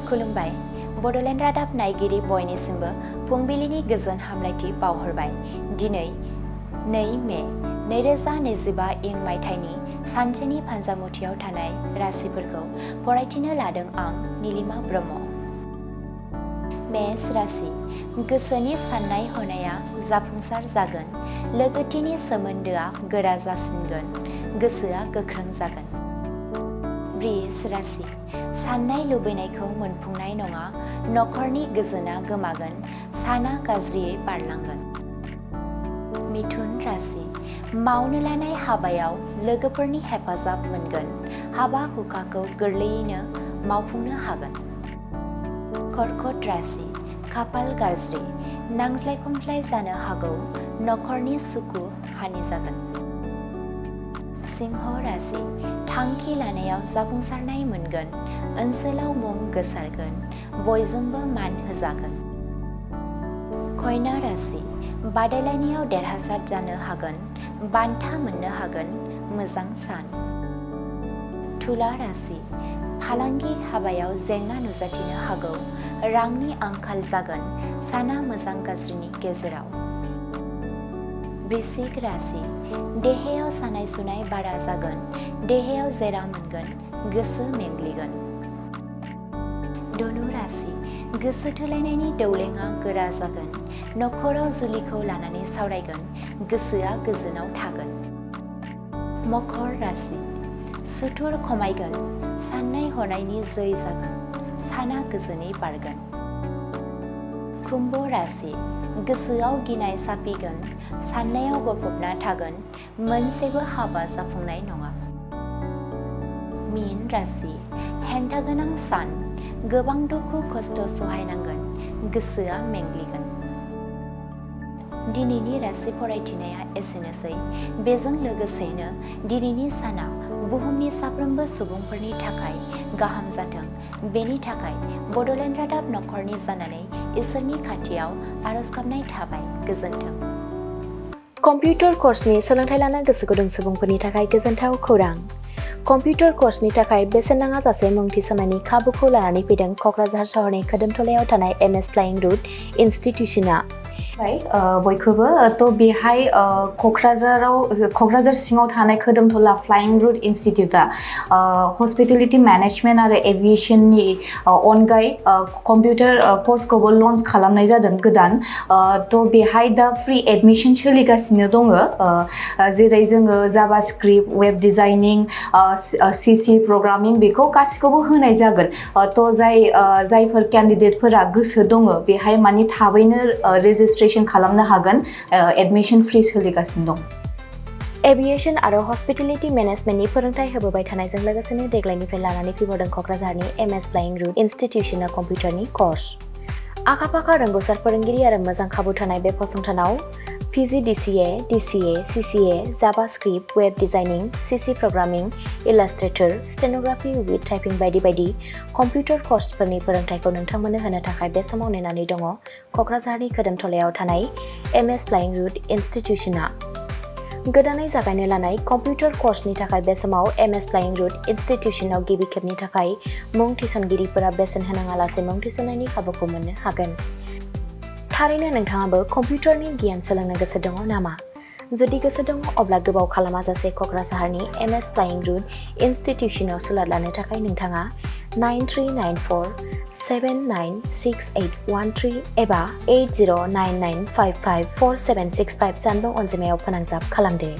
खुलुमबाय बड'लेण्ड रादाब नायगिरि बयनिसिमबो फुंबिलिनि गोजोन हामलायथि बावहरबाय। दिनै 2 मे 2025 इं मायथाइनि सानसेनि फान्जामुथियाव थानाय राशिफोरखौ फरायथिनो लादों आं नीलिमा ब्रह्म। मेष राशि गोसोनि साननाय हनाया जाफुंसार जागोन, लोगोथिनि सोमोन्दोआ गोरा जासिनगोन, गोसोआ गोख्रों जागोन। वृष राशि साननाय लुबैनायखौ मोनफुंनाय नङा, नखरनि गोजोना गोमागोन, साना गाज्रियै बारलांगोन। मिथुन राशि मावनो लानाय हाबायाव लोगोफोरनि हेफाजाब मोनगोन, हाबा हुखाखौ गोरलैयैनो मावफुंनो हागोन। कर्कट राशि खाफाल गाज्रि, नांज्लाय खमज्लाय जानो हागौ, नखरनि सुखु हानि जागोन। सिंह राशि थांखि लानायाव जाफुंसारनाय मोनगोन, ओनसोलाव मुं गोसारगोन, बयजोंबो मान होजागोन। कन्या राशि बादायलायनायाव देरहासार जानो हागोन, बान्था मोननो हागोन, मोजां सान। तुला राशि फालांगि हाबायाव जेंना नुजाथिनो हागौ, रांनि आंखाल जागोन, साना मोजां गाज्रिनि गेजेराव। वृश्चिक राशि देहायाव सानाय सुनाय बारा जागोन, देहायाव जेरा मोनगोन, गोसो मेंग्लिगोन। धनु राशि गोसो थोलायनायनि दौलेंआ गोरा जागोन, नखराव जुलिखौ लानानै सावरायगोन, गोसोआ गोजोनाव थागोन। मकर राशि सुथुर खमायगोन, साननाय हनायनि जै जागोन, साना गोजोनै बारगोन। कुम्भ राशि गोसोआव गिनाय साफिगोन, साननायाव गफबना थागोन, मोनसेबो हाबा जाफुंनाय नङा। मीन राशि हेंथा गोनां सान, गोबां दुखु खस्थ सहायनांगोन, गोसोआ मेंग्लिगोन। दिनैनि राशि फरायथिनाया एसेनोसै। बेजों लोगोसेनो दिनैनि साना बुहुमनि साफ्रोमबो सुबुंफोरनि थाखाय गाहाम जाथों, बेनि थाखाय बड'लेण्ड रादाब नखरनि जानानै इसोरनि खाथियाव आरज गाबनाय थाबाय। गोजोन्थों। कम्पिउटार कर्सनि सोलोंथाइ लानो गोसो गुदुं सुबुंफोरनि थाखाय गोजोनथाव खौरां। कम्पिउटार कर्सनि थाखाय बेसेन नाङा जासे मुं थिसननायनि खाबुखौ लानानै फैदों क'क्राझार सहरनि खोदोमथलायाव थानाय MS फ्लाइं रुट इनस्टिट्यूशना। बयखौबो बेहाय क'क्राझार सिङाव थानाय खोदोमथला फ्लाइं रुट इनस्टिट्यूटआ हस्पिटेलिटी मेनेजमेन्ट आरो एभिएशननि अनगायै कम्पिउटार कर्सखौबो लन्च खालामनाय जादों गोदान। बेहाय दा फ्रि एडमिशन सोलिगासिनो दङ, जेरै जोङो Java script, web designing, CC programming बेखौ गासिखौबो होनाय जागोन। जायफोर केन्डिडेटफोरा गोसो दङ बेहाय माने थाबैनो रेजिस्ट्रेशन खालामनो हागोन, एडमिशन फ्रि सोलिगासिनो दं। एभिएशन आरो हस्पिटेलिटी मेनेजमेन्टनि फोरोंथाय होबोबाय थानायजों लोगोसेनो देग्लायनिफ्राय लानानै फैबावदों क'क्राझारनि MS फ्लाइं रुट इनस्टिट्यूशना कम्पिउटारनि कर्स। आखा-फाखा रोंग'सार फोरोंगिरि आरो मोजां खाबु थानाय बे फसंथानाव PG DCA, DCA, CCA, Java script, web designing, CC programming, illustrator, stenography with typing बायदि बायदि कम्पिउटार कर्सफोरनि फोरोंथायखौ नोंथांमोननो होनो थाखाय बे समाव नेनानै दङ क'क्राझारनि खोदोमथलायाव थानाय MS फ्लाइं रुट इनस्टिट्यूशना। गोदानै जागायनो लानाय कम्पिउटार कर्सनि थाखाय बे समाव MS फ्लाइं रुट इनस्टिट्यूशनाव गिबि खेबनि थाखाय मुं थिसनगिरिफोरा बेसेन होनाङालासे मुं थिसननायनि खाबुखौ मोननो हागोन। थारैनो नोंथाङाबो कम्पिउटारनि गियान सोलोंनो गोसो दङ नामा? जुदि गोसो दङ अब्ला गोबाव खालामाजासे क'क्राझारनि MS फ्लाइं रुट इनस्टिट्यूशनाव सुलाद लानो थाखाय नोंथाङा 9394 796813 एबा 8099554765 जानबुं अनजिमायाव फोनांजाब खालामदो।